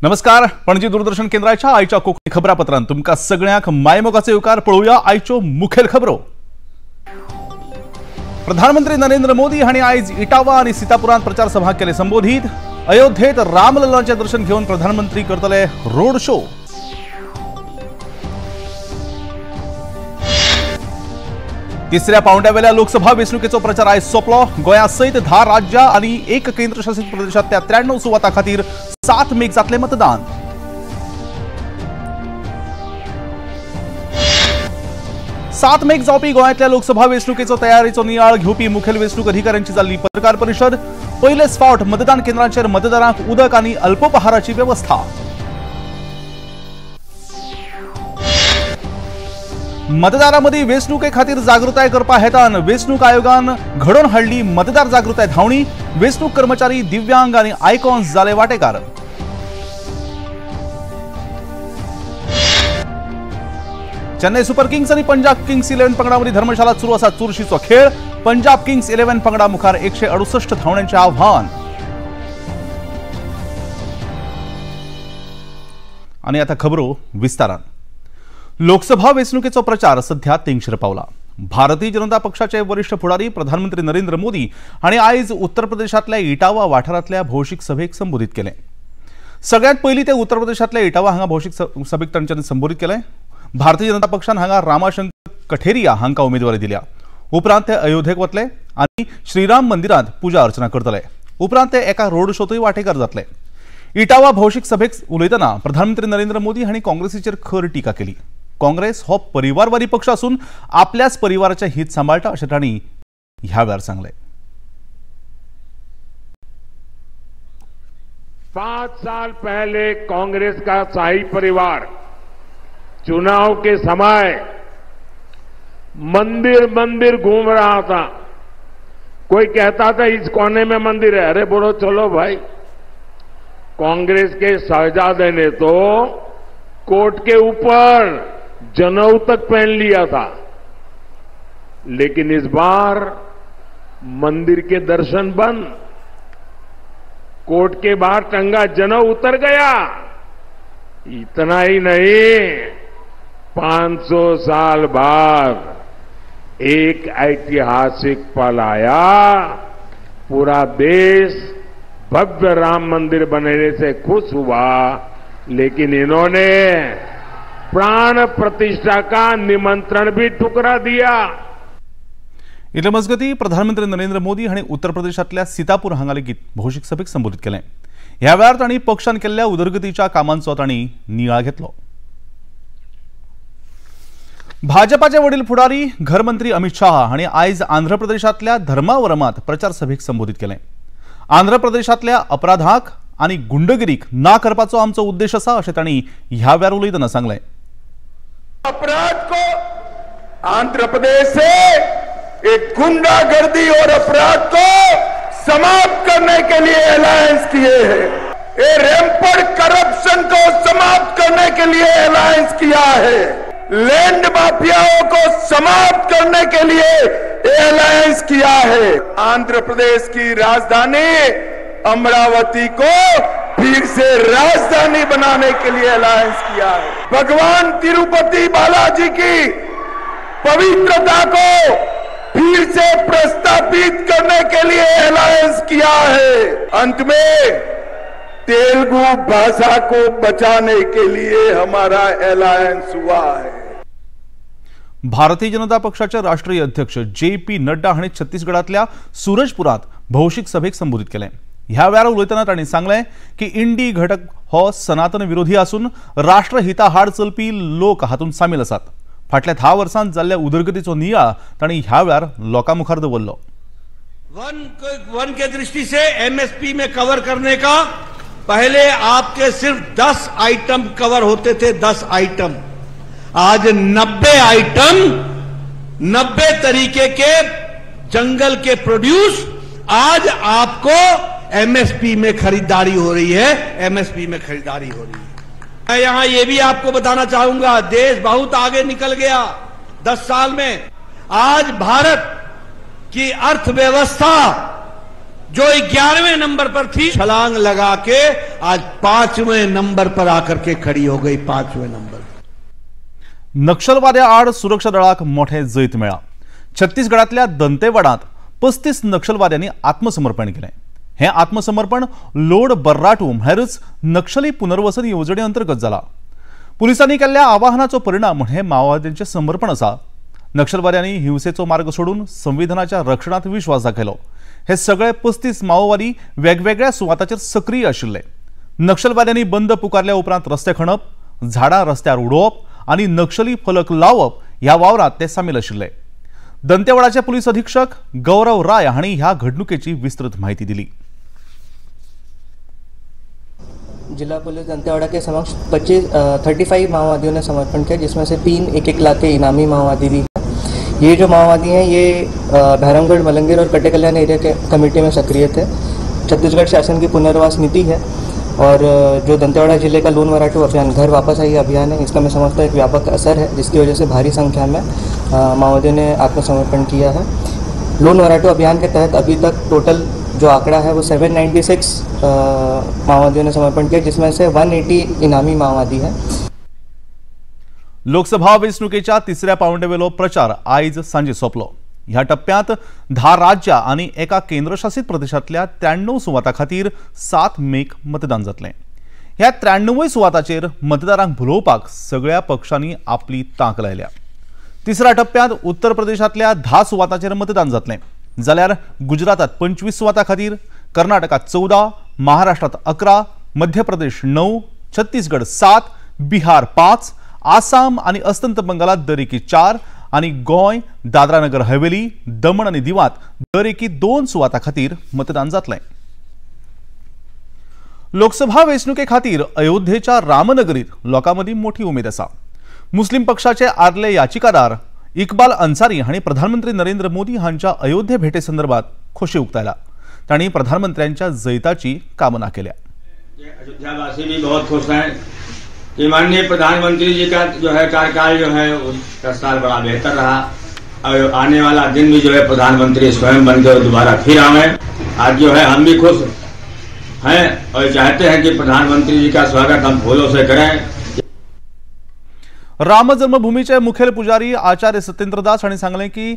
नमस्कार, पणजी दूरदर्शन केंद्राच्या आयच्या कोंकणी खबरापत्रांत तुमकां सगळ्यांक मायमोगाचो येवकार. पळोवया आयच्यो मुखेल खबरो. प्रधानमंत्री नरेंद्र मोदी हांणी आयज इटावा आनी सीतापुरांत प्रचार सभा केले संबोधीत. अयोध्येत रामलल्लाचें दर्शन घेवन प्रधानमंत्री करतले रोड शो. तिसऱ्या पावंड्यावेल्या लोकसभा वेंचणुकेचो प्रचार आयज सोंपलो. गोंया सयत 10 राज्यां आनी 1 केंद्रशासित प्रदेशांतल्या 93 सुवातां खातीर 7 मेक जातलें मतदान. सात मेक जावपी गोंयांतल्या लोकसभा वेंचणुकेचो तयारीचो नियाळ घेवपी मुखेल वेंचणूक अधिकाऱ्यांची जाल्ली पत्रकार परिशद. पयलेच फावट मतदान केंद्रांचेर मतदारांक उदक आनी अल्पोपहाराची वेवस्था. मतदारां मदीं वेंचणुके खातीर जागृताय करपा हेतान वेंचणूक आयोगान घडोवन हाडली मतदार जागृताय धांवणी. वेंचणूक कर्मचारी, दिव्यांग आनी आयकॉन्स जाले वाटेकार. चेन्नई सुपर किंग्स आनी पंजाब किंग्स 11 पंगडा मदीं धर्मशाला सुरू आसा चुरशीचो खेळ. पंजाब किंग्स 11 पंगडा मुखार 168 धांवण्यांचें आव्हान. आनी आतां खबरो विस्तारान. लोकसभा वेंचणुकेचो प्रचार सध्या तेंगशेर पावला. भारतीय जनता पक्षाचे वरिष्ठ फुडारी प्रधानमंत्री नरेंद्र मोदी हांणी आयज उत्तर प्रदेशांतल्या इटावा वाठारांतल्या भौशीक सभेक संबोधीत केलें. सगळ्यांत पयलीं ते उत्तर प्रदेशांतल्या इटावा हांगा भौशीक सभेक तांच्यांनी संबोधीत केलें. भारतीय जनता पक्षान हांगा रामाशंकर कठेरिया हांकां उमेदवारी दिल्या. उपरांत ते अयोध्येक वतले आनी श्रीराम मंदिरांत पुजा अर्चना करतले. उपरांत ते एका रोड शोतूय वाटेकार जातले. इटावा भौशीक सभेक उलयतना प्रधानमंत्री नरेंद्र मोदी हांणी काँग्रेसीचेर खर टिका केली. काँग्रेस हो परिवारवादी पक्ष असून आपल्याच परिवाराचे हित सांबाळटा अशें तांणी ह्या वेळार सांगलें. 5 साल पहले कांग्रेस का शाही परिवार चुनाव के समय मंदिर मंदिर घूम रहा था. कोई कहता था इस कोने में मंदिर है, अरे बोलो चलो भाई. कांग्रेस के शहजादे ने तो कोर्ट के ऊपर जनेऊ तक पहन लिया था, लेकिन इस बार मंदिर के दर्शन बंद, कोर्ट के बाहर टंगा जनेऊ उतर गया. इतना ही नहीं, 500 साल बाद एक ऐतिहासिक पल आया. पूरा देश भव्य राम मंदिर बनने से खुश हुआ, लेकिन इन्होंने प्राण प्रतिष्ठा का निमंत्रण भी ठुकरा दिया. इतले मजगतीं प्रधानमंत्री नरेंद्र मोदी हांणी उत्तर प्रदेशांतल्या सीतापूर हांगा लेगीत भौशीक सभेक संबोधीत केलें. ह्या वेळार तांणी पक्षान केल्ल्या उदरगतीच्या कामांचो तांणी नियाळ घेतलो. भाजपाचे वडील फुडारी घरमंत्री अमित शाह हांणी आयज आंध्र प्रदेशांतल्या धर्मावरमांत प्रचार सभेक संबोधीत केलें. आंध्र प्रदेशांतल्या अपराधाक आनी गुंडगिरीक ना करपाचो आमचो उद्देश आसा अशें तांणी ह्या वेळार उलयतना सांगलें. अपराध को आंध्र प्रदेश से एक गुंडागर्दी और अपराध को समाप्त करने के लिए अलायंस किए हैं. ये रैम्पर्ट करप्शन को समाप्त करने के लिए अलायंस किया है. लैंड माफियाओं को समाप्त करने के लिए अलायंस किया है. आंध्र प्रदेश की राजधानी अमरावती को फिर से राजधानी बनाने के लिए अलायंस किया है. भगवान तिरुपति बालाजी की पवित्रता को फिर से प्रस्तापित करने के लिए अलायंस किया है. अंत में तेलुगु भाषा को बचाने के लिए हमारा अलायंस हुआ है. भारतीय जनता पक्षाचे राष्ट्रीय अध्यक्ष जे पी नड्डा हांणी छत्तीसगडांतल्या सूरजपुरांत भौशीक सभेक संबोधीत केलें. ह्या वेळार उलयतना तांणी सांगलें की इंडी घटक हो सनातन विरोधी आसून राष्ट्रहिता हाड चलपी लोक हातूंत सामील आसात. फाटल्या 10 वर्सांत जाल्ल्या उदरगतीचो नियाळ तांणी ह्या वेळार लोकां मुखार दवरलो. वन के दृष्टि से एमएसपी में कवर करने का पहले आपके सिर्फ 10 आइटम कवर होते थे, 10 आइटम. आज 90 आइटम, 90 तरीके के जंगल के प्रोड्यूस आज आपको एमएसपी में खरीदारी हो रही है, एमएसपी में खरीदारी हो रही है. मैं यहां यह भी आपको बताना चाहूंगा, देश बहुत आगे निकल गया 10 साल में. आज भारत की अर्थव्यवस्था जो 11वें नंबर पर थी, छलांग लगा के आज 5वें नंबर पर आकर के खड़ी हो गई, 5वें नंबर। नक्षलवाद्या आड सुरक्षा दळाक मोठे जैत मेळ्ळां। छत्तीसगडांतल्या दंतेवाडांत 35 नक्षलवाद्यांनी आत्मसमर्पण केलें। हें आत्मसमर्पण लोड बर्राटू म्हळ्यारच नक्षली पुनर्वसन येवजणे अंतर्गत जाला। पुलिसांनी केल्ल्या आवाहनाचो परिणाम हे माओवाद्यांचें समर्पण आसा। नक्षलवाद्यांनी हिंसेचो मार्ग सोडून संविधानाच्या रक्षणांत विश्वास दाखयलो। हे सगळे 35 माओवादी वेगवेगळ्या सुवाताचेर सक्रीय आशिल्ले। नक्षलवाद्यांनी बंद पुकारल्या उपरांत रस्ते खणप, झाडां रस्त्यार उडोवप आनी नक्षली फलक लावप ह्या वावरांत ते सामील आशिल्ले। दंतेवाडाचे पुलीस अधीक्षक गौरव राय हांणी ह्या घडणुकेची विस्तृत माहिती दिली। जिला पुलिस दंतेवाड़ा के समक्ष 35 माओवादियों ने समर्पण किया, जिसमें से 3 1-1 लाख के इनामी माओवादी भी हैं। ये जो माओवादी हैं ये भैरमगढ़, मलंगिर और कटेकल्याण एरिया के कमेटी में सक्रिय थे। छत्तीसगढ़ शासन की पुनर्वास नीति है और जो दंतेवाड़ा जिले का लोन वराटू अभियान, घर वापस आई अभियान है, इसका मैं समझता हूँ एक व्यापक असर है, जिसकी वजह से भारी संख्या में माओवादियों ने आत्मसमर्पण किया है। लोन वराटू अभियान के तहत अभी तक टोटल जो आंकड़ा है वो 796 माओवादियों ने समर्पण किया, जिसमें से 180 इनामी माओवादी हैं। लोकसभा वेंचणुकेच्या तिसऱ्या पावंड्यावेलो प्रचार आयज सांजे सोंपलो। ह्या टप्प्यांत 10 राज्यां आनी एका केंद्रशासित प्रदेशांतल्या 93 सुवातां खातीर 7 मेक मतदान जातलें। ह्या 93 सुवातांचेर मतदारांक भुलोवपाक सगळ्या पक्षांनी आपली तांक लायल्या। तिसऱ्या टप्प्यांत उत्तर प्रदेशांतल्या 10 सुवातांचेर मतदान जातलें, जाल्यार गुजरातांत 25 सुवातां खातीर, कर्नाटकांत 14, महाराष्ट्रांत 11, मध्य प्रदेश 9, छत्तीसगड 7, बिहार 5, आसाम आनी अस्तंत बंगालात दरेकी 4 आनी गोंय, दादरा नगर हवेली, दमण आनी दिवात दरेकी 2 सुवातां खातीर मतदान जातलें। लोकसभा वेंचणुके खातीर अयोध्येच्या रामनगरीत लोकां मदीं मोठी उमेद आसा। मुस्लिम पक्षाचे आदले याचिकादार इकबाल अन्सारी हांणी प्रधानमंत्री नरेंद्र मोदी हांच्या अयोध्ये भेटे संदर्भात खोशी उक्तायला। तांणी प्रधानमंत्र्यांच्या जैताची कामना केल्या। अयोध्यावासी भी बहुत खुश हैं कि माननीय प्रधानमंत्री जी का जो है कार्यकाल जो है उसका साल बड़ा बेहतर रहा और आने वाला दिन भी जो है प्रधानमंत्री स्वयं बनकर दोबारा फिर आवे। आज जो है हम भी खुश हैं और चाहते हैं कि प्रधानमंत्री जी का स्वागत हम फूलों से करें। राम जन्मभूमीचे मुखेल पुजारी आचार्य सत्येंद्र दास हांणी सांगलें की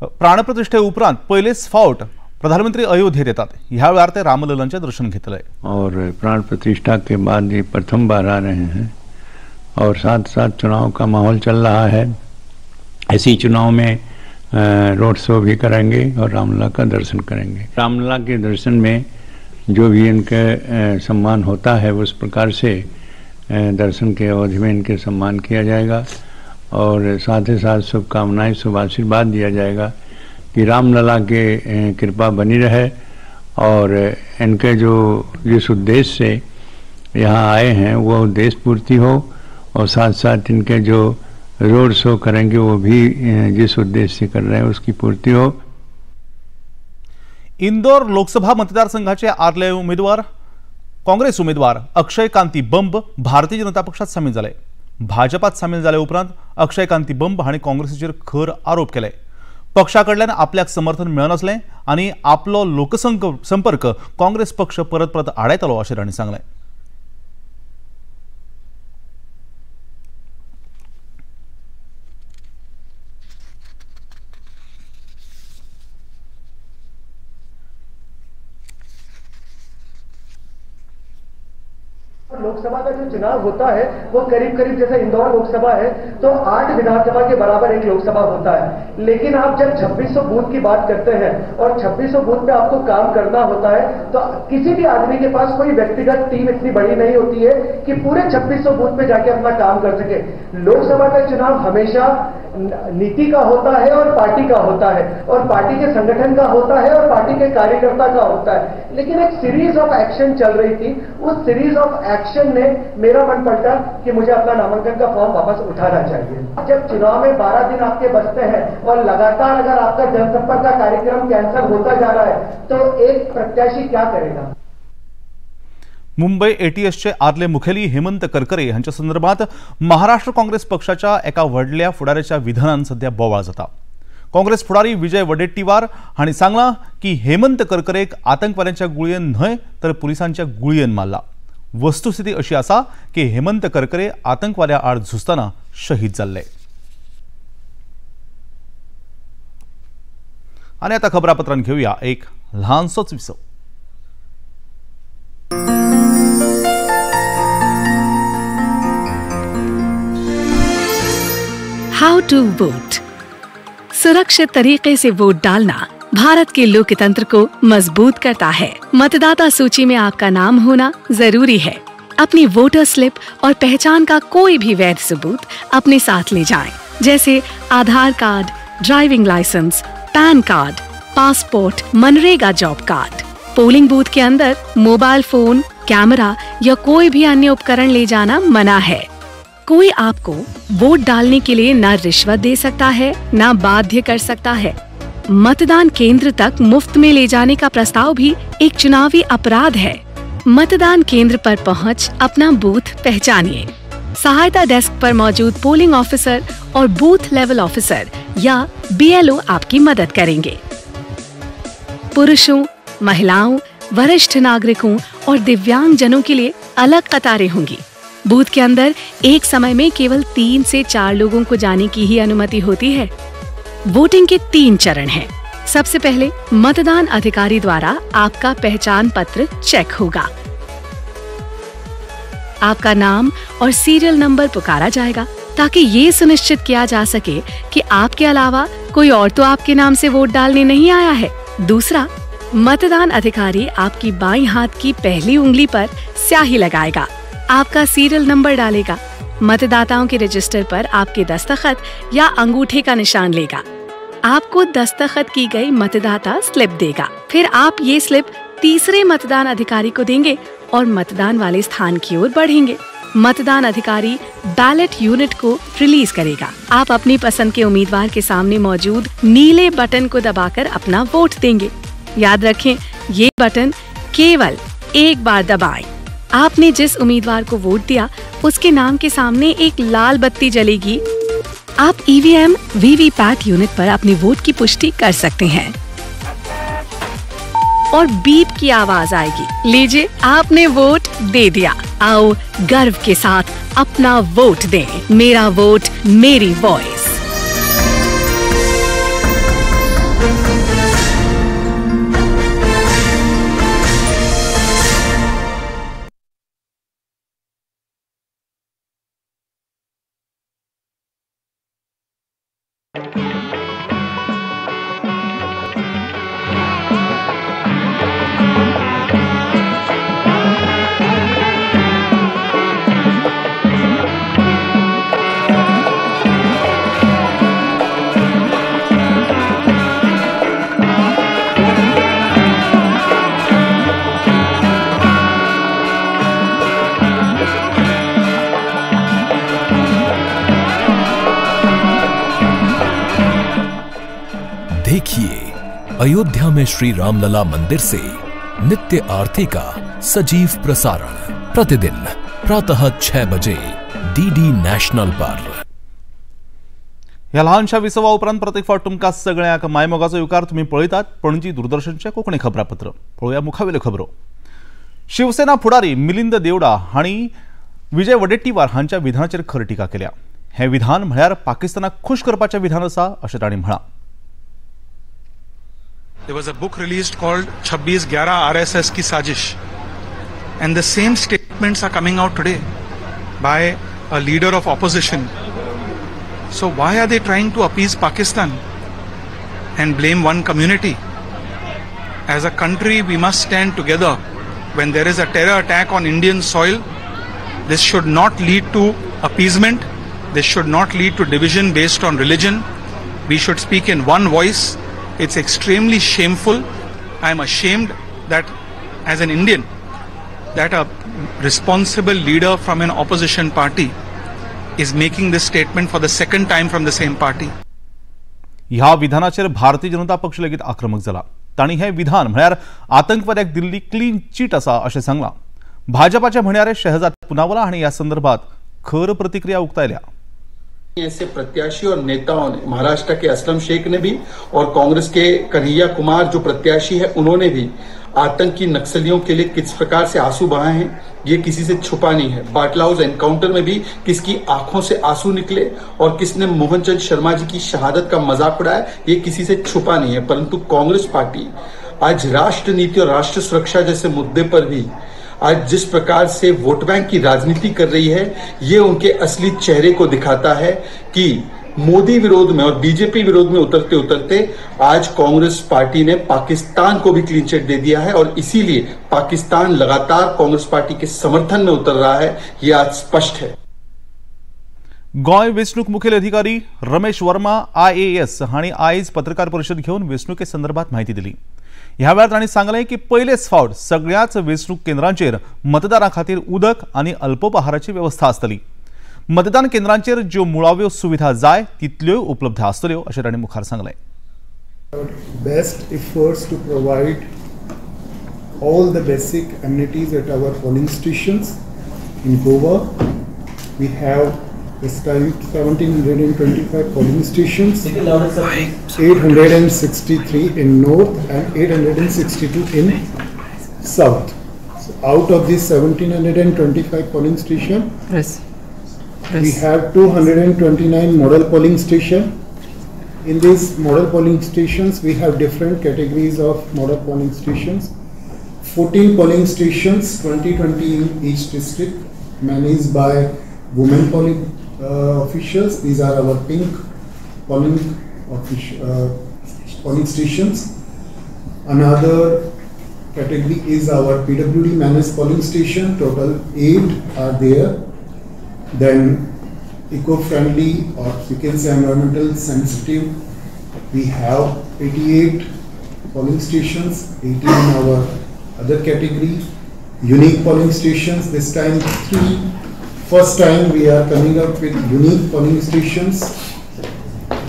प्राणप्रतिष्ठे उपरांत पयलेच फावट प्रधानमंत्री अयोध्येत येतात। ह्या वेळार ते रामललांचे दर्शन घेतले और प्राण प्रतिष्ठा के बाद ये प्रथम बार आ रहे हैं और साथ साथ चुनाव का माहौल चल रहा है। ऐसी चुनाव में रोड शो भी करेंगे और रामलला का दर्शन करेंगे। रामलला के दर्शन में जो भी इनके सम्मान होता है उस प्रकार से दर्शन के अवधि में इनके सम्मान किया जाएगा और साथ ही साथ शुभकामनाएं, शुभ आशीर्वाद दिया जाएगा कि रामलला के कृपा बनी रहे और इनके जो जिस उद्देश्य से यहाँ आए हैं वो उद्देश्य पूर्ति हो और साथ साथ इनके जो रोड शो करेंगे वो भी जिस उद्देश्य से कर रहे हैं उसकी पूर्ति हो। इंदौर लोकसभा मतदारसंघाचे आदले उमेदवार काँग्रेस उमेदवार अक्षय कांती बंब भारतीय जनता पक्षात सामील जाले। भाजपात सामील जाले उपरांत अक्षय कांती बंब हांणी काँग्रेसीचेर खर आरोप केले। पक्षा कडल्यान आपल्याक समर्थन मेळनासलें आनी आपलो लोकसंपर्क काँग्रेस पक्ष परत परत आडायतलो अशें तांणी सांगलें। लोकसभा का जो चुनाव होता है वो करीब करीब जैसे इंदौर लोकसभा है तो 8 विधानसभा के बराबर एक लोकसभा होता है, लेकिन आप जब 2600 बूथ की बात करते हैं और 2600 बूथ पे आपको काम करना होता है तो किसी भी आदमी के पास कोई व्यक्तिगत टीम इतनी बड़ी नहीं होती है कि पूरे 2600 बूथ पे जाके अपना काम कर सके। लोकसभा का चुनाव हमेशा नीति का होता है और पार्टी का होता है और पार्टी के संगठन का होता है और पार्टी के कार्यकर्ता का होता है, लेकिन एक सीरीज ऑफ एक्शन चल रही थी। उस सीरीज ऑफ एक्शन ने मेरा मन पलटा कि मुझे अपना नामांकन का फॉर्म वापस उठाना चाहिए। जब चुनाव में 12 दिन आपके बचते हैं और लगातार अगर आपका जनसंपर्क का कार्यक्रम कैंसिल होता जा रहा है तो एक प्रत्याशी क्या करेगा। मुंबई एटीएसचे आदले मुखेली हेमंत करकरे हांच्या संदर्भात महाराष्ट्र काँग्रेस पक्षाच्या एका व्हडल्या फुडाऱ्याच्या विधानान सध्या बोवाळ जाता। काँग्रेस फुडारी विजय वडेट्टीवार हांणी सांगलां की हेमंत करकरेक आतंकवाद्यांच्या गुळयेन न्हय तर पुलिसांच्या गुळयेन मारला। वस्तुस्थिती अशी आसा की हेमंत करकरे आतंकवाद्या आड झुजतना शहीद जाल्ले। आनी आतां खबरापत्रान घेवया एक ल्हानसोच विसव। How to vote. सुरक्षित तरीके से वोट डालना भारत के लोकतंत्र को मजबूत करता है। मतदाता सूची में आपका नाम होना जरूरी है। अपनी वोटर स्लिप और पहचान का कोई भी वैध सबूत अपने साथ ले जाएं, जैसे Aadhaar card, driving licence, PAN card, passport, MNREGA job card. Polling booth K अंदर मोबाइल फोन, कैमरा या कोई भी अन्य उपकरण ले जाना मना है। कोई आपको वोट डालने के लिए न रिश्वत दे सकता है, न बाध्य कर सकता है। मतदान केंद्र तक मुफ्त में ले जाने का प्रस्ताव भी एक चुनावी अपराध है। मतदान केंद्र पर पहुंच अपना बूथ पहचानिए। सहायता डेस्क पर मौजूद पोलिंग ऑफिसर और बूथ लेवल ऑफिसर या BLO आपकी मदद करेंगे। पुरुषों, महिलाओं, वरिष्ठ नागरिकों और दिव्यांगजनों के लिए अलग कतारें होंगी। बूथ के अंदर एक समय में केवल 3 से 4 लोगों को जाने की ही अनुमति होती है। वोटिंग के 3 चरण हैं। सबसे पहले मतदान अधिकारी द्वारा आपका पहचान पत्र चेक होगा। आपका नाम और सीरियल नंबर पुकारा जाएगा ताकि ये सुनिश्चित किया जा सके कि आपके अलावा कोई और तो आपके नाम से वोट डालने नहीं आया है। दूसरा, मतदान अधिकारी आपकी बाईं हाथ की पहली उंगली पर स्याही लगाएगा, आपका सीरियल नंबर डालेगा, मतदाताओं के रजिस्टर पर आपके दस्तखत या अंगूठे का निशान लेगा, आपको दस्तखत की गई मतदाता स्लिप देगा। फिर आप ये स्लिप तीसरे मतदान अधिकारी को देंगे और मतदान वाले स्थान की ओर बढ़ेंगे। मतदान अधिकारी बैलेट यूनिट को रिलीज करेगा। आप अपनी पसंद के उम्मीदवार के सामने मौजूद नीले बटन को दबाकर अपना वोट देंगे। याद रखें, ये बटन केवल एक बार दबाएं। आपने जिस उम्मीदवार को वोट दिया उसके नाम के सामने एक लाल बत्ती जलेगी। आप EVM VVPAT unit पर अपने वोट की पुष्टि कर सकते हैं और बीप की आवाज आएगी। लीजिए, आपने वोट दे दिया। आओ गर्व के साथ अपना वोट दें। मेरा वोट मेरी वॉइस। देखिए अयोध्या में श्री रामलला मंदिर से नित्य आरती का सजीव प्रसारण प्रतिदिन प्रातः 6 बजे डीडी नॅशनल पर। ह्या ल्हानशा विसवा उपरांत प्रत्येक फावट तुमकां सगळ्यांक मायमोगाचो येवकार। तुमी पळयतात पणजी दूरदर्शनचें कोंकणी खबरापत्र। पळोवया मुखावेल्यो खबरो। शिवसेना फुडारी मिलिंद देवडा हांणी विजय वडेट्टीवार हांच्या विधानाचेर खर टिका केल्या। हें विधान म्हळ्यार पाकिस्तानाक खूश करपाचें विधान आसा अशें तांणी म्हळां। There was a book released called 26/11 RSS Ki Sajish, and the same statements are coming out today by a leader of opposition. So why are they trying to appease Pakistan and blame one community? As a country, we must stand together. When there is a terror attack on Indian soil, this should not lead to appeasement. This should not lead to division based on religion. We should speak in one voice. It's extremely shameful. I am ashamed that as an Indian, that a responsible leader from an opposition party is making this statement for the second time from the same party. ह्या विधानाचेर भारतीय जनता पक्ष लेगीत आक्रमक जाला। तांणी हें विधान म्हळ्यार आतंकवाद्याक दिल्ली clean chit आसा अशें सांगलां। भाजपाचे म्हणयारे शहजाद पुनावाला हांणी ह्या संदर्भात खर प्रतिक्रिया उक्तायल्या। ऐसे प्रत्याशी और नेताओं ने, महाराष्ट्र के असलम शेख ने भी और कांग्रेस के कन्हैया कुमार जो प्रत्याशी है उन्होंने भी आतंकी नक्सलियों के लिए किस प्रकार से आंसू बहाए हैं ये किसी से छुपा नहीं है। बाटला हाउस एनकाउंटर में भी किसकी आंखों से आंसू निकले और किसने मोहन चंद शर्मा जी की शहादत का मजाक उड़ाया ये किसी से छुपा नहीं है। परंतु कांग्रेस पार्टी आज राष्ट्र नीति और राष्ट्र सुरक्षा जैसे मुद्दे पर भी आज जिस प्रकार से वोट बैंक की राजनीति कर रही है ये उनके असली चेहरे को दिखाता है कि मोदी विरोध में और बीजेपी विरोध में उतरते उतरते आज कांग्रेस पार्टी ने पाकिस्तान को भी क्लीन चिट दे दिया है और इसीलिए पाकिस्तान लगातार कांग्रेस पार्टी के समर्थन में उतर रहा है, ये आज स्पष्ट है। गोंय वेंचणूक मुखेल अधिकारी रमेश वर्मा IAS हांणी आयज पत्रकार परिशद घेवन वेंचणुके संदर्भात म्हायती दिली। ह्या वेळार तांणी सांगलें की पयलेच फावट सगळ्याच वेंचणूक केंद्रांचेर मतदारां खातीर उदक आनी अल्पोपहाराची वेवस्था आसतली। मतदान केंद्रांचेर ज्यो मुळाव्यो सुविधा जाय तितल्योय उपलब्ध आसतल्यो अशें तांणी मुखार सांगलें। Best efforts to provide all the basic amenities at our polling stations in Goa. We have this time 1725 polling stations, 863 in north and 862 in south. So out of these 1725 polling station, we have 229 model polling station. In these model polling stations, we have different categories of model polling stations. 14 polling stations, 20-20 in each district, managed by women polling officials. These are our pink polling polling stations. Another category is our PWD managed polling station. Total 8 are there. Then eco-friendly, or you can say environmental sensitive, we have 88 polling stations, 18 in our other category. Unique polling stations, this time 3. First time we are coming up with unique polling stations,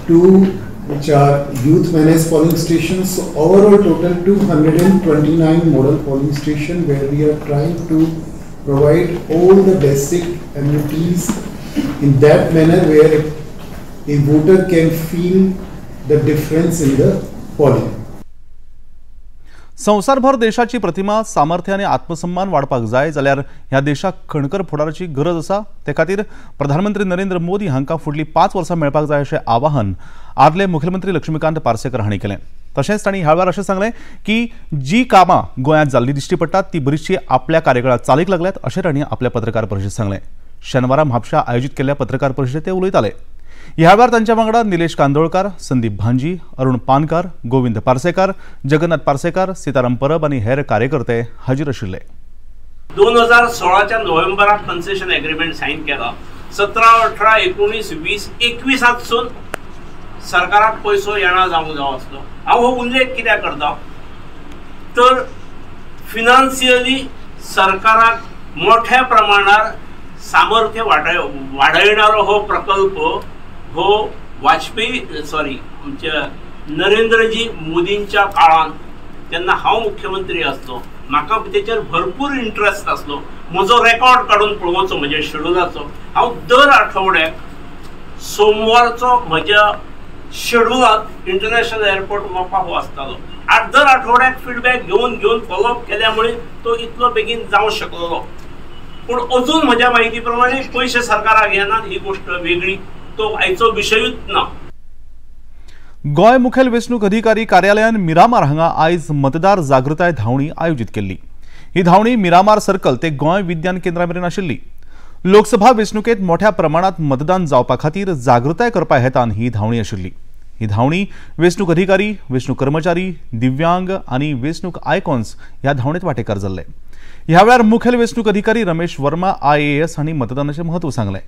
2 which are youth managed polling stations. So overall total 229 model polling station where we are trying to provide all the basic amenities in that manner where a voter can feel the difference in the polling. संवसारभर देशाची प्रतिमा, सामर्थ्य आनी आत्मसन्मान वाडपाक जाय जाल्यार ह्या देशाक खणकर फुडाराची गरज आसा। ते खातीर प्रधानमंत्री नरेंद्र मोदी हांकां फुडलीं 5 वर्सां मेळपाक जाय अशें आवाहन आदले मुख्यमंत्री लक्ष्मीकांत पार्सेकर हांणी केलें। तशेंच तांणी ह्या वेळार अशें सांगलें की जी कामां गोंयांत जाल्ली दिश्टी पडटात ती बरीचशी आपल्या कार्यकाळांत चालीक लागल्यात अशें तांणी आपल्या पत्रकार परिशदेंत सांगलें। शेनवारा म्हापशा आयोजीत केल्ल्या पत्रकार परिशदेंत ते उलयताले। ह्या वेळार तांच्या वांगडा निलेश कांदोळकार, संदीप भांजी, अरुण पानकार, गोविंद पार्सेकार, जगन्नाथ पार्सेकार, सीताराम परब आनी हेर कार्यकर्ते हाजीर आशिल्ले। 2016च्या नोव्हेंबराक कन्सेशन एग्रीमेंट सायन केला। 17, 18, 19, 20, 21 सरकाराक पयसो येणा जावंक जावो आसलो। हांव हो उल्लेख कित्याक करता तर फिनान्शियली सरकाराक मोठ्या प्रमाणार सामर्थ्य वाडयणारो हो प्रकल्प हो वाजपेयी सॉरी आमच्या नरेंद्रजी मोदींच्या काळान जेन्ना हांव मुख्यमंत्री आसलो म्हाका तेचेर भरपूर इंट्रस्ट आसलो। म्हजो रेकॉर्ड काडून पळोवचो म्हज्या शेड्युलाचो, हांव दर आठवड्याक सोमवारचो म्हज्या शेड्युलांत इंटरनॅशनल एअरपोर्ट मोपा हो आसतालो। दर आठवड्याक फिडबॅक घेवन घेवन फॉलोअप केल्या मुळे तो इतलो बेगीन जावंक शकलो। पूण अजून म्हज्या म्हायती प्रमाणे पयशे सरकाराक घेनात ही गोश्ट वेगळी, तो आयचो विशयूच ना। गोंय मुखेल वेंचणूक अधिकारी कार्यालयान मिरामार हांगा आयज मतदार जागृताय धांवणी आयोजीत केल्ली। ही धांवणी मिरामार सर्कल ते गोंय विज्ञान केंद्रा मेरेन आशिल्ली। लोकसभा वेंचणुकेंत मोठ्या प्रमाणात मतदान जावपा खातीर जागृताय करपा हेतान ही धांवणी आशिल्ली। ही धांवणी वेंचणूक अधिकारी, वेंचणूक कर्मचारी, दिव्यांग आनी वेंचणूक आयकॉन्स ह्या धांवणेत वांटेकार जाल्ले। ह्या वेळार मुखेल वेंचणूक अधिकारी रमेश वर्मा IAS हांणी मतदानाचें म्हत्व सांगलें।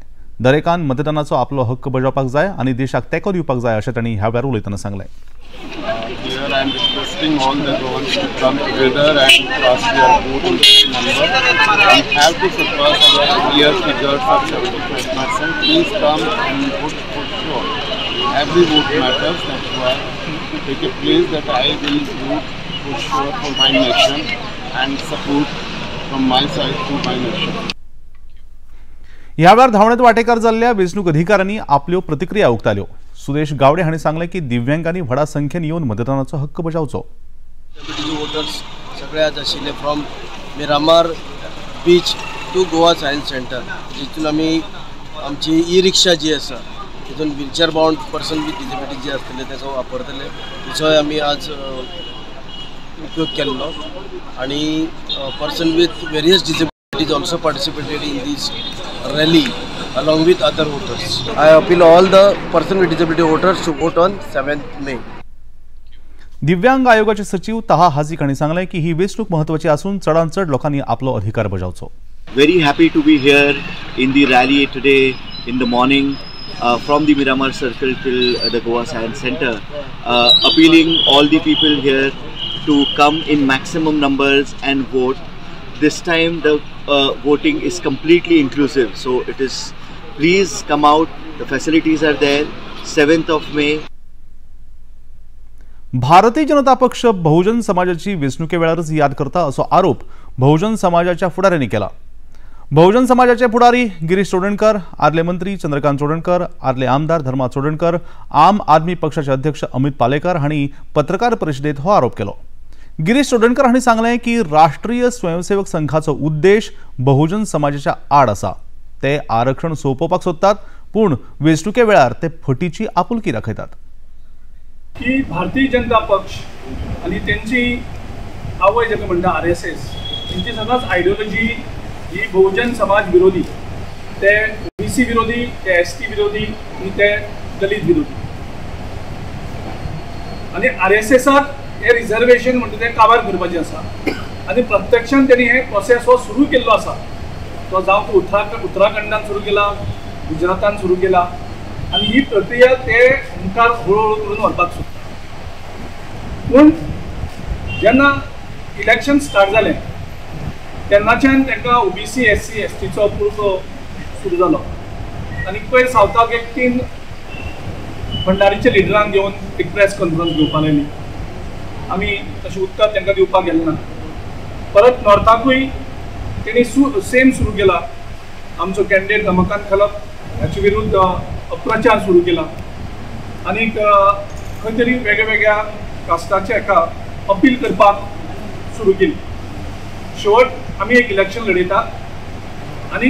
दरेकान मतदानाचो आपलो हक्क बजावपाक जाय आनी देशाक तेंको दिवपाक जाय अशें तांणी ह्या वेळार उलयतना सांगलें। Here I am requesting all the Goans to come together and cast their vote in this number. We have to surpass our year figures of 75%. Please come and vote for sure. Every vote matters. That's why take a place that I will vote for sure for my nation and support from my side to my nation. ह्या वेळार धांवणेंत वांटेकार जाल्ल्या वेंचणूक अधिकाऱ्यांनी आपल्यो प्रतिक्रिया उक्तायल्यो. सुदेश गावडे हांणी सांगलें की दिव्यांगांनी व्हडा संख्येन येवन मतदानाचो हक्क बजावचो. वोटर्स सगळे आज आशिल्ले from Miramar beach to Goa science centre, जितून आमी आमची ई रिक्षा जी आसा तितून wheelchair bound person with disability जे आसतले ताचो वापरतले, तिचोय आमी आज उपयोग केल्लो. आनी person with various disabilities also participated in this rally along with other voters. I appeal all the person with disability voters to vote on 7th May. दिव्यांग आयोगाचे सचिव ताहा हाजीक हांणी सांगलें की ही वेंचणूक म्हत्वाची आसून चडांत चड लोकांनी आपलो अधिकार बजावचो. Very happy to be here in the rally today in the morning from the Miramar Circle till the Goa Science Center, appealing all the people here to come in maximum numbers and vote. This time the voting is completely inclusive, so it is, please come out, the facilities are there, 7th of May. Bharatiya Janata पक्ष बहुजन समाजाची वेंचणुके वेळारच याद करता असो आरोप बहुजन समाजाच्या फुडाऱ्यांनी केला. बहुजन समाजाचे फुडारी गिरीश चोडणकर, आदले मंत्री चंद्रकांत चोडणकर, आदले आमदार धर्मा चोडणकर, आम आदमी पक्षाचे अध्यक्ष अमित पालेकर हांणी पत्रकार परिशदेत हो आरोप केलो. गिरीश चोडणकर हांणी सांगलें की राष्ट्रीय स्वयंसेवक संघाचो उद्देश बहुजन समाजाच्या आड आसा. ते आरक्षण सोंपोवपाक सोदतात, पूण वेंचणुके वेळार ते फटीची आपुलकी दाखयतात. की भारतीय जनता पक्ष आनी तेंची आवय जाका म्हणटा RSS, तेंची सदांच आयडियोलॉजी ही बहुजन समाज विरोधी, ते ओबीसी विरोधी, ते ST विरोधी आनी ते दलित विरोधी. आनी RSSाक हे रिजर्वेशन म्हणटा तें काबार करपाचें आसा आनी प्रत्यक्षान तेणी हे प्रोसेस हो सुरू केल्लो आसा. तो जावं उत्तराखंडान सुरू केला, गुजरातान सुरू केला आनी ही प्रक्रिया ते मुखार हळूहळू करून व्हरपाक सोदता. पूण जेन्ना इलेक्शन स्टार्ट जालें तेन्नाच्यान तांकां OBC, SC, STचो पुरतो सुरू जालो आनी पयर सावथाक एक 3 भंडारीच्या लिडरांक घेवन एक प्रेस कॉन्फरन्स घेवपाक लायली. आमी तशें उत्तर तांकां दिवपाक गेले ना. परत नॉर्थाकूय तेणी सेम सुरू केला. आमचो कॅन्डिडेट रमाकांत खलप हाचे विरुद्ध अप्रचार सुरू केला आनी खंय तरी वेगळ्या वेगळ्या कास्टाच्या एका अपील करपाक सुरू केली. शेवट आमी एक इलेक्शन लढयता आनी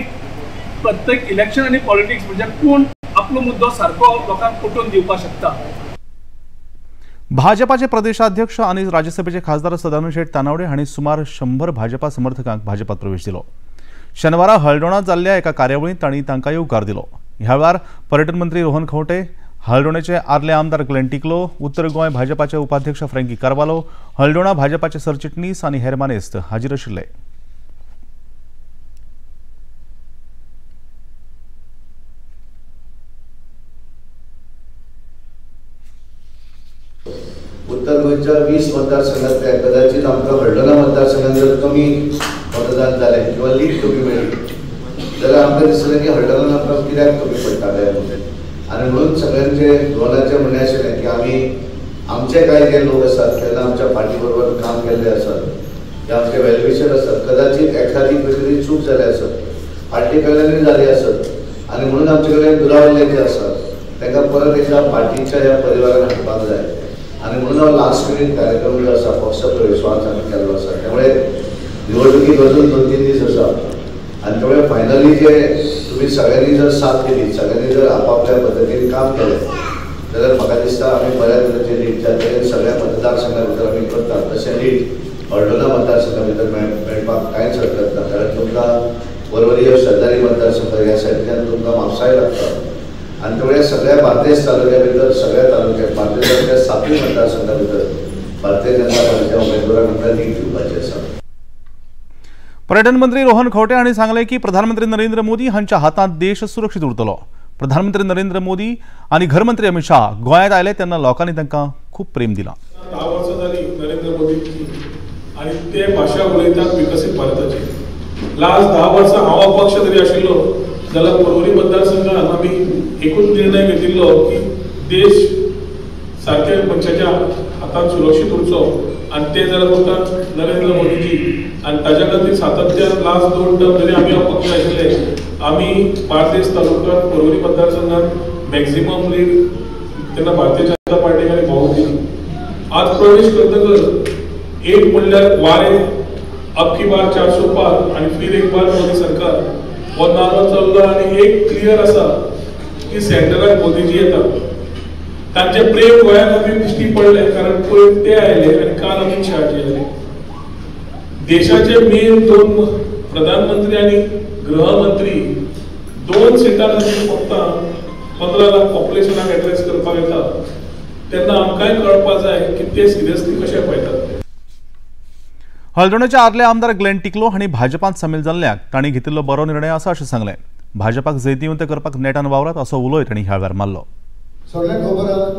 प्रत्येक इलेक्शन आनी पॉलिटिक्स म्हणजे कोण आपलो मुद्दो सारको लोकांक पटोवन दिवपाक शकता. भाजपाचे प्रदेशाध्यक्ष आनी राज्यसभेचे खासदार सदानंद शेट तानावडे हांणी सुमार 100 भाजपा समर्थकांक भाजपात प्रवेश दिलो. शनिवारा हळदोणा जाल्ल्या एका कार्यावळींत तांणी तांकां येवकार दिलो. ह्या वेळार पर्यटन मंत्री रोहन खंवटे, हळदोणेचे आदले आमदार ग्लेन टिकलो, उत्तर गोंय भाजपाचे उपाध्यक्ष फ्रँकी कार्वालो, हळदोणा भाजपाचे सरचिटणीस आनी हेर मानेस्त हाजीर आशिल्ले. उत्तर गोंयच्या 20 मतदारसंघातल्या कदाचित आमकां हळदोणा मतदारसंघात जर कमी मतदान जालें किंवा लीड कमी मेळ्ळी जाल्यार आमकां दिसलें की हळदोणान आमकां कित्याक कमी पडटा काय म्हणून. आनी म्हणून सगळ्यांचे रोहनाचें म्हणणें आशिल्लें की आमी आमचे कांय जे लोक आसात तेन्ना आमच्या पार्टी बरोबर काम केल्ले आसात, ते आमचे वेलविशर आसात, कदाचित एखादी खंय तरी चूक जाली आसत, पार्टी कडल्यानूय जाली आसत आनी म्हणून आमचे कडेन दुरावल्ले जे आसात तांकां परत एकदा पार्टीच्या ह्या परिवारान हाडपाक जाय. आनी म्हणून हो लास्ट मिनीट कार्यक्रम जो आसा पक्ष प्रवेश आमी केल्लो आसा. त्यामुळे निवडणुकीक अजून 2-3 दीस आसा आनी त्यामुळे फायनली जे तुमी सगळ्यांनी जर साथ दिली, सगळ्यांनी जर आपापल्या पद्दतीन काम केलें जाल्यार म्हाका दिसता आमी बऱ्या तरेचे लीड ज्या तरेन सगळ्या मतदारसंघा भितर आमी करतात तशें लीड हळदोणा मतदारसंघा भितर मेळपाक कांयच हरकत ना. कारण तुमकां पर्वरी हो शेजारी मतदारसंघ ह्या सायडीच्यान तुमकां म्हापसाय लागता आनी त्यामुळे सगळ्या बार्देस तालुक्या भितर, सगळ्या तालुक्यात बार्देस तालुक्यात 7 मतदारसंघा भितर भारतीय जनता पार्टीच्या उमेदवारांक आमकां लीड दिवपाची आसा. पर्यटन मंत्री रोहन खंवटे हांणी सांगलें की प्रधानमंत्री नरेंद्र मोदी हांच्या हातांत देश सुरक्षीत उरतलो. प्रधानमंत्री नरेंद्र मोदी आनी घरमंत्री अमित शाह गोंयांत आयले तेन्ना लोकांनी तांकां खूब प्रेम दिलां. 10 वर्सां जाली नरेंद्र मोदीची आनी ते भाशा उलयतात विकसीत भारताची. लास्ट 10 वर्सां हांव अपक्ष तरी आशिल्लो जाल्यार पर्वरी मतदारसंघान आमी एकूच निर्णय घेतिल्लो की देश सारखे मनशाच्या हातान सुरक्षीत उरचो आनी ते जाल्यार फक्त नरेंद्र मोदीजी आनी ताच्या खातीर सातत्यान लास्ट 2 टर्म जरी आमी अपक्ष आशिल्ले आमी बार्देस तालुक्यात पर्वरी मतदारसंघात मॅक्झिमम लीड तेन्ना भारतीय जनता पार्टीक आनी भावूक दिली. आज प्रवेश करतकच एक म्हणल्यार वारे अब की बार 400 पार आनी फिर एक बार मोदी सरकार हो नारो चल्लो आनी एक क्लियर आसा की सेंटराक मोदीजी येता. तांचे प्रेम गोंया खातीर दिश्टी पडले कारण पयर ते आयले आनी काल अमीत शहाजी आयले. देशाचे मेन 2 प्रधानमंत्री आनी गृहमंत्री 2 सिटां खातीर फक्त 15 लाख पॉप्युलेशनाक एड्रेस करपाक येता तेन्ना आमकांय कळपाक जाय की ते सिरियसली कशे पळयतात. हळदोणेचे आदले आमदार ग्लेन टिकलो हांणी भाजपांत सामील जाल्ल्याक तांणी घेतिल्लो बरो निर्णय आसा अशें सांगलें. भाजपाक जैतिवंत करपाक नेटान वावरात असो उलोय तांणी ह्या वेळार मारलो. सगळ्यांक खबर आसा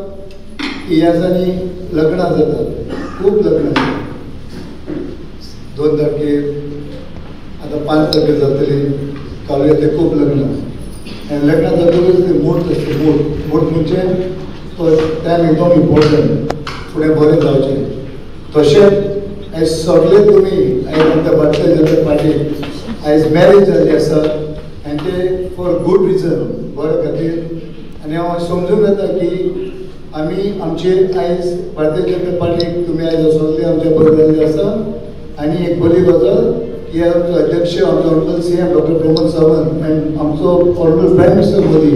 की ह्या दिसांनी लग्नां जातात, खूब लग्नां जातात, 2 तारखेर आतां 5 तारखेर जातली, चालू येतले खूब लग्नां. आनी लग्नां जातकूच ते म्हूर्त आसता, म्हूर्त म्हणजे तो टायम एकदम इम्पॉर्टंट, फुडें बरें जावचें. तशेंच आयज सगळे तुमी आयज आमच्या भारतीय जनता पार्टीक आयज मॅरेज जाल्ली आसा आनी ते फॉर गूड रिजन, बऱ्या खातीर. आनी हांव समजूंक येता की आमी आमचे आयज भारतीय जनता पार्टीक तुमी आयज सगळे आमच्या बरोबर जाल्ले आसा. आनी एक बरी गजाल की आमचो अध्यक्ष आमचो honourable CM doctor Pramod Sawant आनी आमचो ऑनरेबल प्रायम मिनिस्टर मोदी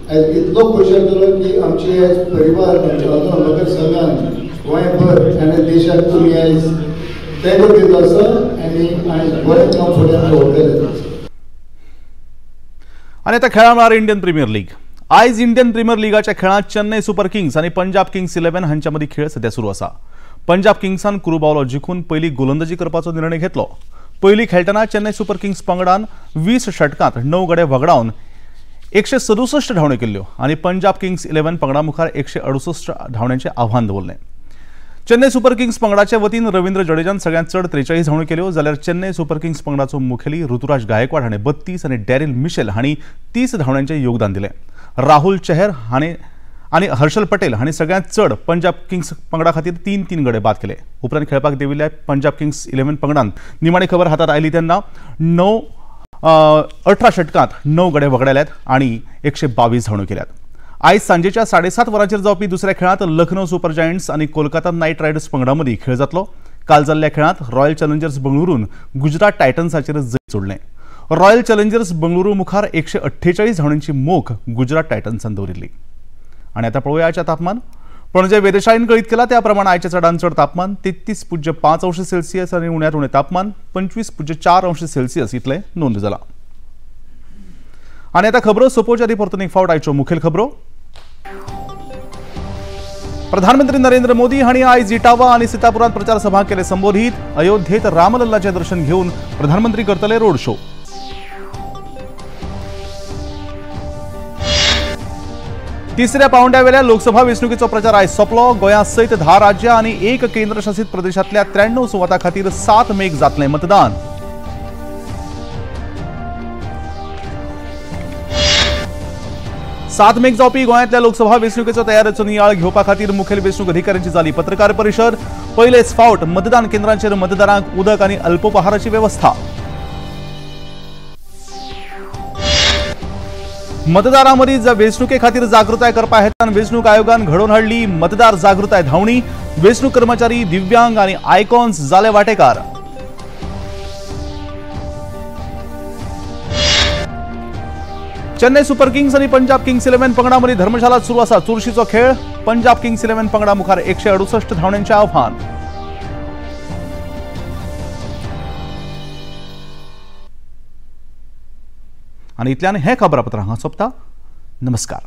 आयज इतलो खोशी जातलो की आमचे आयज परिवार आमच्या हळदोणा मतदारसंघान गोंयभर आनी देशाक तुमी आयज तेंको दिल्लो आसा आनी आयज बरें काम फुडें व्हरतले. आनी आतां खेळां मळार इंडियन प्रिमियर लीग. आयज इंडियन प्रिमियर लिगाच्या खेळांत चेन्नय सुपर किंग्स आनी पंजाब किंग्स 11 हांच्या मदीं खेळ सध्या सुरू आसा. पंजाब किंग्सान कुरुबावलो जिखून पयली गोलंदाजी करपाचो निर्णय घेतलो. पयली खेळटना चेन्नय सुपर किंग्स पंगडान 20 षटकांत 9 गडे वगडावन 167 धांवड्यो केल्ल्यो आनी पंजाब किंग्स 11 पंगडा मुखार 168 धांवड्यांचें आव्हान दवरलें. चेन्नय सुपर किंग्स पंगडाचे वतीन रवींद्र जडेजान सगळ्यांत चड 43 धांवड्यो केल्यो, जाल्यार चेन्नय सुपर किंग्स पंगडाचो मुखेली ऋतुराज गायकवाड हाणें 32 आनी डॅरिल मिशेल हांणी 30 धांवड्यांचें योगदान दिलें. राहुल चेहर हाणें आनी हर्षल पटेल हांणी सगळ्यांत चड पंजाब किंग्स पंगडा खातीर 3-3 गडे बाद केले. उपरांत खेळपाक देविल्ल्या पंजाब किंग्स 11 पंगडान निमाणी खबर हातात आयली तेन्ना 18 षटकांत 9 गडे वगडायल्यात आनी 122 धांवड्यो केल्यात. आयज सांजेच्या 7:30 वरांचेर जावपी दुसऱ्या खेळांत लखनौ सुपर जायंट्स आनी कोलकाता नायट रायडर्स पंगडा मदीं खेळ जातलो. काल जाल्ल्या खेळांत रॉयल चॅलेंजर्स बंगळुरून गुजरात टायटन्साचेर जैत जोडलें. रॉयल चॅलेंजर्स बंगळुरू मुखार 148 धांवड्यांची मोख गुजरात टायटन्सान दवरिल्ली. आनी आतां पळोवया आयचें तापमान. पणजे वेधशाळेन कळीत केला त्या प्रमाण आयचें चडांत चड तापमान 33.5 अंश सेल्सियस आनी उण्यांत उणें तापमान 25.4 अंश सेल्सियस इतलें नोंद जालां. आनी आतां खबरो सोंपोवच्या आदीं परतून एक फावट आयच्यो मुखेल खबरो. प्रधानमंत्री नरेंद्र मोदी हांणी आयज इटावा आनी सीतापुरांत प्रचार सभा केले संबोधीत. अयोध्येत रामलल्लाचें दर्शन घेवन प्रधानमंत्री करतले रोड शो. तिसऱ्या पावंड्यावेल्या लोकसभा वेंचणुकेचो प्रचार आयज सोंपलो. गोंया सयत 10 राज्यां आनी 1 केंद्रशासीत प्रदेशांतल्या 93 सुवातां खातीर 7 मेक जातलें मतदान. सात मेक जावपी गोंयांतल्या लोकसभा वेंचणुकेचो तयारेचो नियाळ घेवपा खातीर मुखेल वेंचणूक अधिकाऱ्यांची जाली पत्रकार परिशद. पयलेच फावट मतदान केंद्रांचेर मतदारांक उदक आनी अल्पोपहाराची वेवस्था. मतदारां मदीं वेंचणुके खातीर जागृताय करपा हेतान वेंचणूक आयोगान घडोवन हाडली मतदार जागृताय धांवणी. वेंचणूक कर्मचारी, दिव्यांग आनी आयकॉन्स जाले वाटेकार. चेन्नय सुपर किंग्स आनी पंजाब किंग्स 11 पंगडा मदीं धर्मशालात सुरू आसा चुरशीचो खेळ. पंजाब किंग्स 11 पंगडा मुखार 168 धांवड्यांचें आव्हान. आनी इतल्यान हें खबरापत्र हांगा सोंपता. नमस्कार.